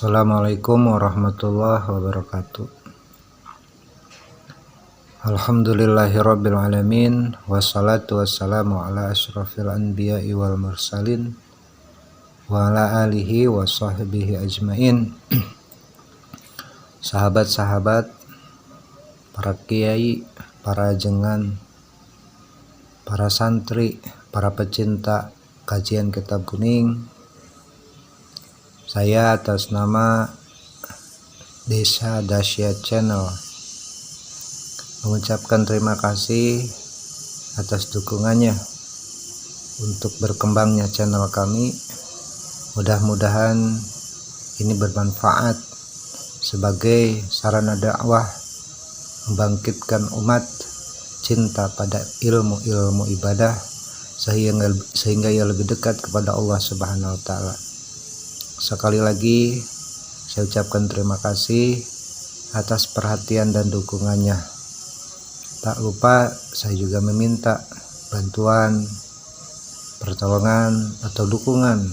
Assalamualaikum warahmatullahi wabarakatuh. Alhamdulillahirabbil alamin, wassalatu wassalamu ala asyrafil anbiya'i wal mursalin wa ala alihi wa sahbihi ajmain. Sahabat-sahabat, para kiai, para jengan, para santri, para pecinta kajian Kitab Kuning, saya atas nama Desa Dasya Channel mengucapkan terima kasih atas dukungannya untuk berkembangnya channel kami. Mudah-mudahan ini bermanfaat sebagai sarana dakwah membangkitkan umat cinta pada ilmu-ilmu ibadah sehingga ia lebih dekat kepada Allah Subhanahu wa taala. Sekali lagi saya ucapkan terima kasih atas perhatian dan dukungannya. Tak lupa saya juga meminta bantuan, pertolongan atau dukungan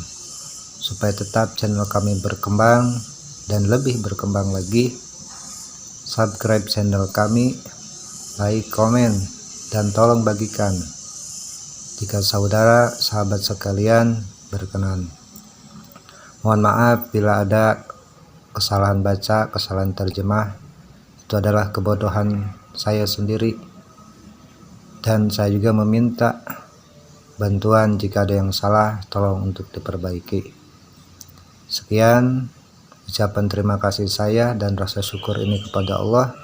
supaya tetap channel kami berkembang dan lebih berkembang lagi. Subscribe channel kami, like, komen, dan tolong bagikan jika saudara sahabat sekalian berkenan. Mohon maaf bila ada kesalahan baca, kesalahan terjemah. Itu adalah kebodohan saya sendiri. Dan saya juga meminta bantuan jika ada yang salah, tolong untuk diperbaiki. Sekian ucapan terima kasih saya dan rasa syukur ini kepada Allah.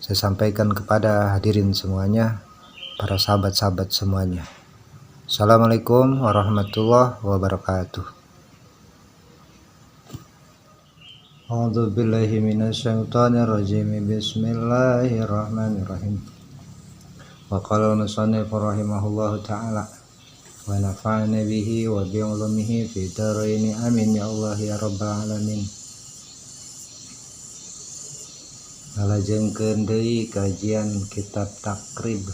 Saya sampaikan kepada hadirin semuanya, para sahabat-sahabat semuanya. Assalamualaikum warahmatullahi wabarakatuh. A'udzu billahi minasyaitonir rajim. Bismillahirrahmanirrahim. Wa qala al-musannif rahimahullahu taala wa nafa'ana bihi wa bi ulumihi fi dharaini, amin ya Allah ya rabbal alamin. Ngalajengkeun deui kajian kitab Taqrib,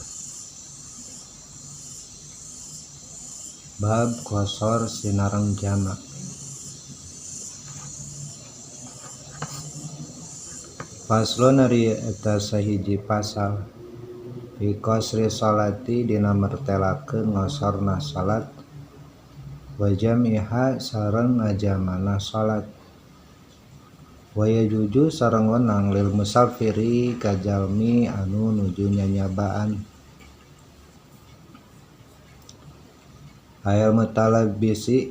bab qasar sinareng jamak. Faslun ari eta sahiji pasal fi qasri salati dina mertelakeun ngosorna salat wa jamiha sareng ngajamana salat wa yajuju sareng wenang lil musafiri ka jalmi anu nuju nyanyabaan ayal mutalabisi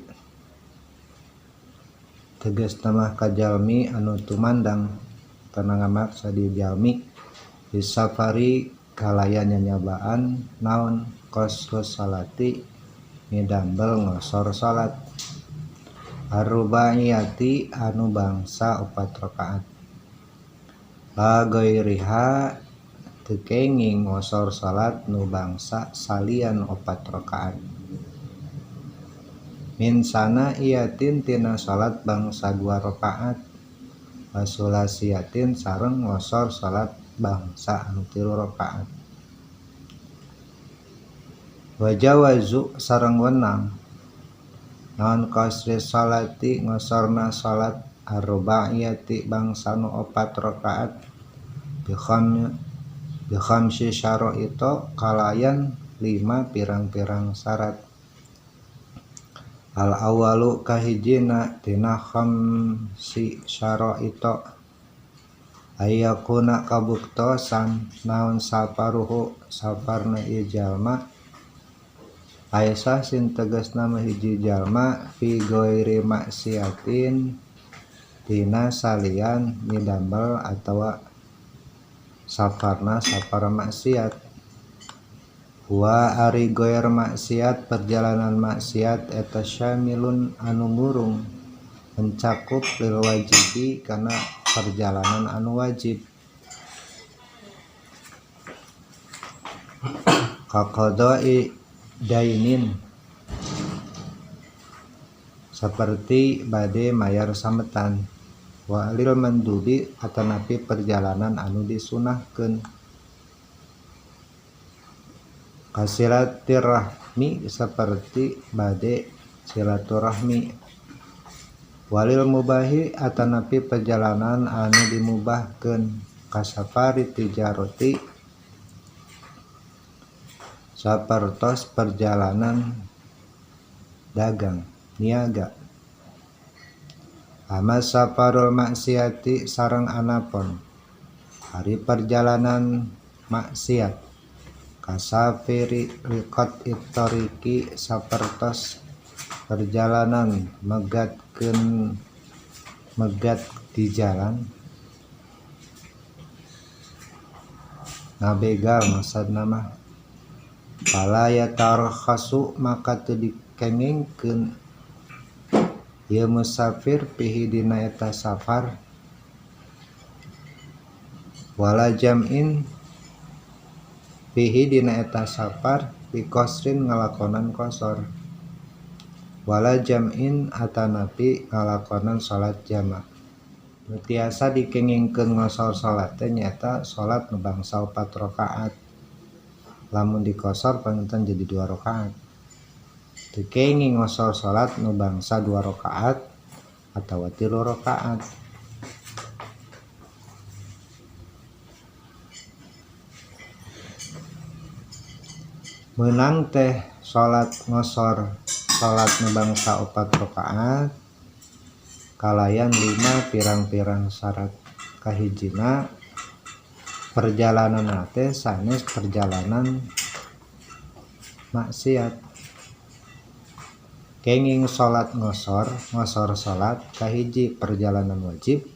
tegasna mah ka jalmi anu tumandang tanang ngamaksa di jalmi bisafari kalayan nyanyabaan naon qasrus salati midambel ngosor salat arrubaiyati anu bangsa 4 rakaat la ghairiha teu kenging ngosor salat nu bangsa salian 4 rakaat min sana iyatin tina salat bangsa 2 rakaat wasulasiatin sareng ngosor salat bangsa anu 3 rakaat wajawazu sareng wenang naon qasri salati ngosorna salat arbaiyati bangsa nu 4 rakaat bi khamsi syara'ita kalayan 5 pirang-pirang syarat. Al awalu kahijina tina khamsi syara'ita ayakuna kabuktosan naon safaruhu safarna ieu jalma aisah sin tegasna mah hiji jalma fi ghairi maksiatin tina salian midamel atawa safarna safar maksiat. Wa ari goer maksiat perjalanan maksiat eta syamilun anu ngurung mencakup lil wajibi kana perjalanan anu wajib kaqada'i dainin seperti bade mayar sametan wa lil mandubi atanapi perjalanan anu disunahkeun kasilatirahmi seperti bade silaturahmi. Walil mubahi atanapi perjalanan anu dimubahkeun kasafari tijaroti sapertos perjalanan dagang niaga. Ama safarul maksiati sareng anapon hari perjalanan maksiat kasafiri liqat ittariki sapertos perjalanan megatkeun megat di jalan ngabegal maksudna mah fala yatarkhasu maka teu dikengingkeun ieu musafir pihi dina eta safar wala jam'in pihi dina eta safar biqasrin ngalakonan qasar wala jam'in atanapi ngalakonan salat jama. Nu tiasa dikengingkeun ngosor salat teh nyaeta salat nu bangsa 4 rakaat. Lamun dikosor panginten jadi 2 rakaat. Teu kenging ngosor salat nu bangsa 2 rakaat atawa 3 rakaat. Meunang teh salat ngosor salat nu bangsa 4 rakaat kalayan 5 pirang-pirang syarat. Kahijina perjalanan teh sanes perjalanan maksiat. Kenging salat ngosor, ngosor salat kahiji perjalanan wajib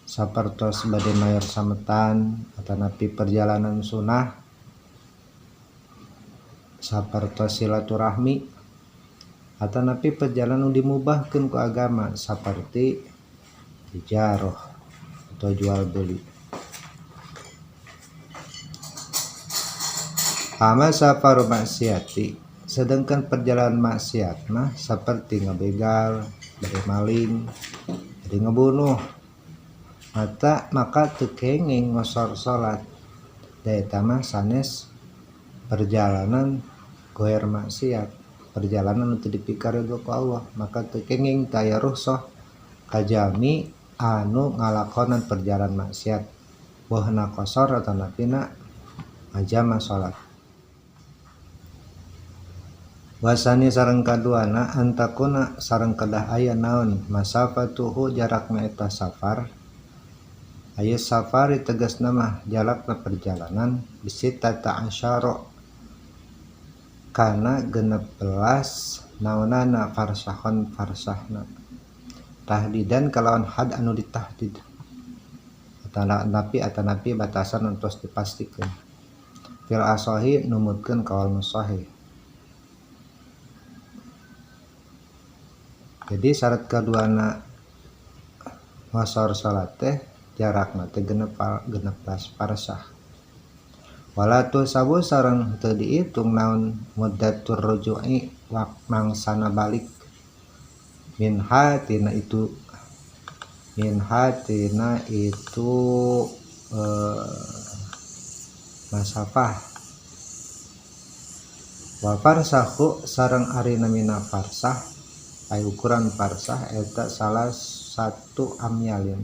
sapertos bade mayor sametan atanapi perjalanan sunah sapertos silaturahmi atanapi perjalanan nu dimubahkeun ku agama saperti tijaroh atau jual beli. Ama safaru maksiati, sedangkan perjalanan maksiat mah seperti ngebegal, dari maling, dari ngebunuh, maka teu kenging ngosor salat. Da eta mah sanes perjalanan goer maksiat, perjalanan nu teu dipikaredo ku Allah, maka teu kenging taya rukhsah kajami anu ngalakonan perjalanan maksiat bohna qasar atanapina ngajama salat. Wasani sareng kaduana antakuna sareng kedah aya naon masafatuhu jarakna eta safar. Aya safari tegasna mah jarakna perjalanan bisita ta'asyara kana 16 naonana farsahon farsahna tahdidan kalawan had anu ditahdid atanapi batasan entos dipastikeun fil asahi numutkeun kaul nu sahih. Jadi syarat kaduana ngosor salat teh jarakna teh 16 farsah. Wala tusabu sareng teu diitung naon muddatur ruju'i mangsana balik minha tina itu masafah. Wa farsahu sareng ari namina farsah ay ukuran farsah eta salah satu amyalin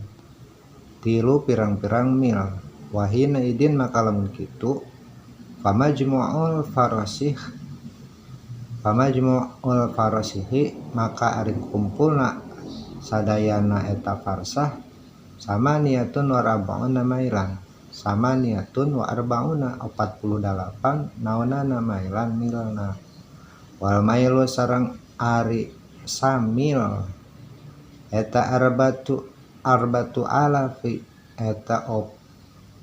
3 pirang-pirang mil. Wahina idin maka lamun kitu famajmu'ul farasihi maka ari kumpulna sadayana eta farsah sama niatun wa arba'una mailan sama niatun wa arba'una 48 naonana mailan milna wal mailu sareng ari samil eta arbatu alafi eta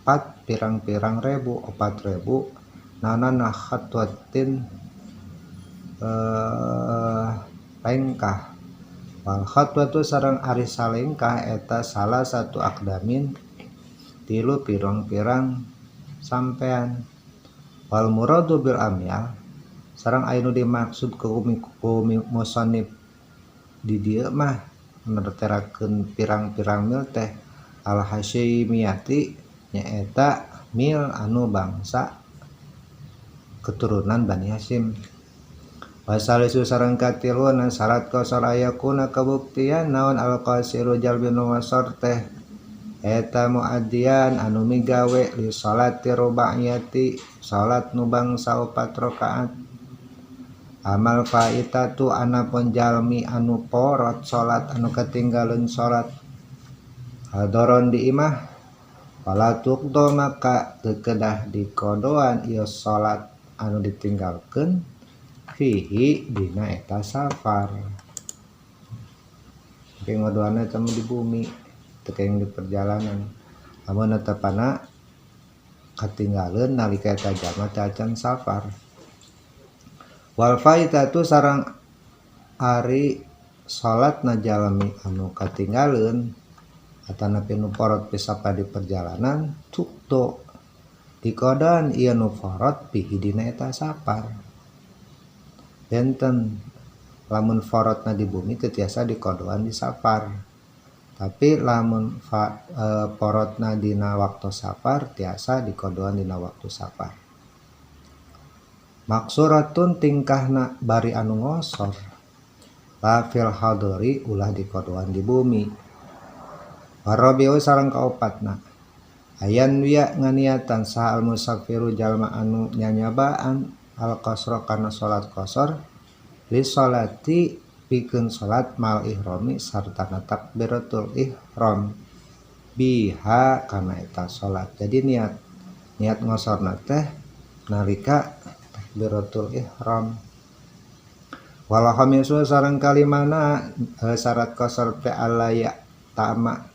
4 pirang-pirang ribu 4.000 naonana khatwatin lengkah wal khatwatu sareng ari salengkah eta salah satu akdamin 3 pirang-pirang sampean wal muradu bil amyal sareng aya nu dimaksud ku musannif di dieu mah nerterakeun pirang-pirang mil teh al hasyimiyati nyaeta mil anu bangsa keturunan Bani Hasyim. Wasalisu sareng katiluna syarat qasar ayakuna kabuktian naon al qasiru jalmi nu ngosor teh eta muaddian anu migawe li salati rubaiyati salat nu bangsa 4 rakaat. Amal faitatu anapun jalmi anu porot salat anu ketinggalan salat hadoron di imah fala tuqdo maka teu kedah dikodoan ieu salat anu ditinggalkeun fihi dina eta safar. Engke ngodoanna eta mah di bumi teu kenging di perjalanan. Lamun netepana katinggaleun nalika eta jalma teh acan safar. Wal faitatu sareng ari salatna jalmi anu katinggaleun atanapi nu porot pisapa di perjalanan tukto dikodoan ieu nu forot fihi dina eta safar. Benten lamun forotna di bumi teu tiasa dikodoan di safar, tapi lamun porotna dina waktu safar tiasa dikodoan dina waktu safar. Maksuratun tingkahna bari anu ngosor la fil hadri ulah dikodoan di bumi. Warabiu sareng kaopatna ayan wiya nganiatan saha al musafiru jalma anu nyanyabaan al qasra kana salat qasar li salati pikeun salat mal ihrami sartana takbiratul ihram biha kana eta salat. Jadi niat ngosorna teh nalika takbiratul ihram. Wal khamisu sareng kalimana syarat qasar teh alaya tama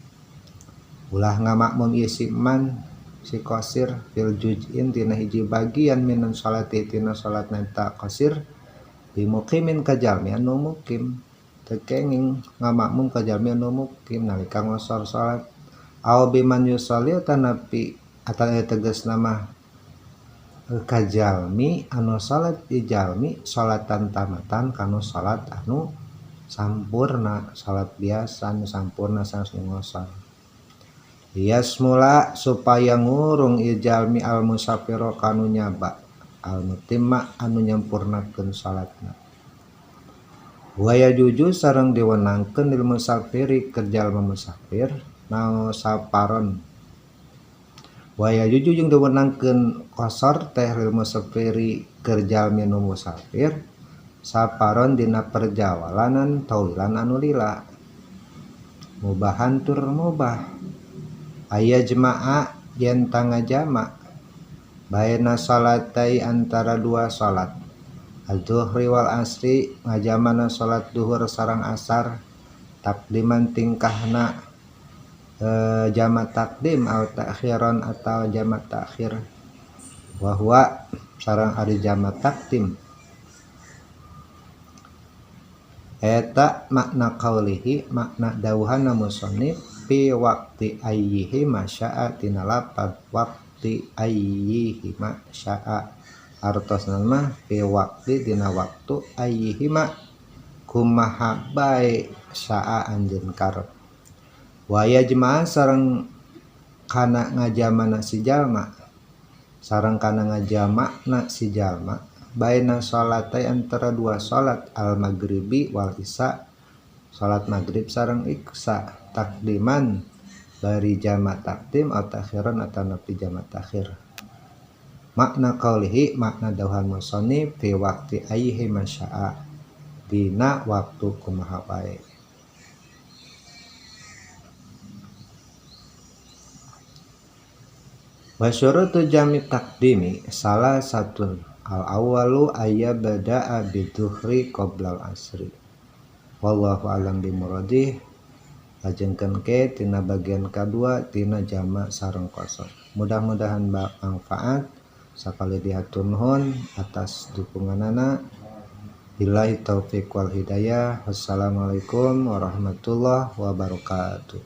ulah ngamakmum ieu si man si qasir fil juz'in tina hiji bagian minun salati tina salat neta qasir bimuqimin ka jalmi anu mukim teu kenging ngamakmum ka jalmi anu mukim nalika ngosor salat au biman yusolli tanapi atawa tegasna mah ka jalmi anu salat di jalmi salatan tamatan kanu salat anu sampurna salat biasa anu sampurna sanes ngosor. Yasmula supaya ngurung ieu jalmi al musafiro kanu nyaba al mutimma anu nyampurnakeun salatna. Wa yajuju sareng diwenangkeun lil musafiri keur jalma musafir naon saparon. Wa yajuju jeung diwenangkeun qasar teh lil musafiri keur jalmi nu musafir saparon dina perjalanan tawilan anu lila mubahan tur mubah. Aya jemaah yen tangajama baina salatai antara dua salat az-zuhri wal asri ngajamana salat duhur sareng asar takdiman tingkahna jama takdim atau takhiran atau jama takhir wa huwa sareng ari jama takdim eta makna qaulihi makna dawuhana musannif fi waqti ayyihi masya'a tina lapad waqti ayyihi masya'a artosna mah fi waqti dina waktu ayyihi ma kumaha bae sya'a anjeun karep. Wa yajma'a sareng kana ngajamana si jalma sareng kana ngajamakna si jalma baina salatai antara dua salat al maghribi wal isya salat maghrib sareng isya takdiman bari jama takdim atau takhiran atau napi jama takhir. Makna qaulihi makna dawuhan musannif fi waqti ayyihi masya'a dina waktu kumaha wae. Wa syurutu jami takdimi salah satu al awwalu ayyabda'a bidzuhri qoblal asri. Wallahu alam bimuradih. Lajengkeun ke tina bagian kadua tina jama sareng qasar. Mudah-mudahan manfaat. Sakali dihatur nuhun atas dukunganana. Billahi taufik wal hidayah. Wassalamualaikum warahmatullahi wabarakatuh.